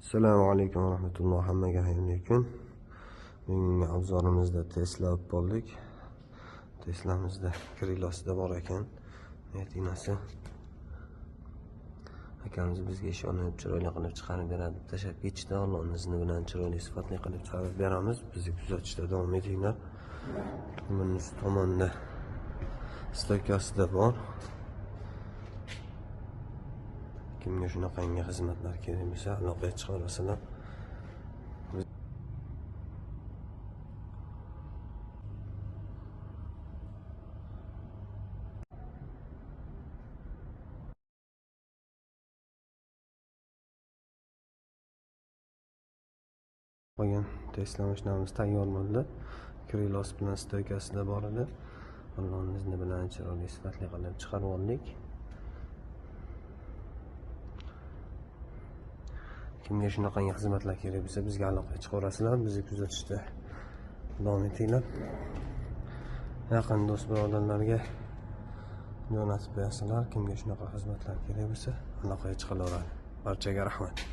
Assalomu alaykum va rahmatulloh. Hammaga xayrli kun. Bugungi obzorimizda Tesla olib bo'ldik. Teslamizda krilosida bor ekan. Metinasi. Akamiz bizga ishonib chiroyli qilib chiqarib beradi. Tashlab ketishdi. Allohning izni bilan chiroyli sifatli qilib chiqarib beramiz. Bizni kuzatishda davom etinglar. Bunisi tomonda stoykasida bor. Kimga shunaqangi xizmatlar kerak bo'lsa, aloqaga chiqarasizlar. Qolgan Tesla mashinamiz tayyor bo'ldi. Krilos bilan stoykasida bor edi. Allohning izni bilan chiroyli sifatli qilib chiqarib oldik. Kimga shunaqangi xizmatlar kerak bo'lsa, bizga aloqaga chiqarasizlar. Bizni kuzatishda davom etinglar. Yaqin do'st birodarlarga jo'natib qo'yasizlar. Kimga shunaqa xizmatlar kerak bo'lsa, aloqaga chiqaveradi. Barchaga rahmat.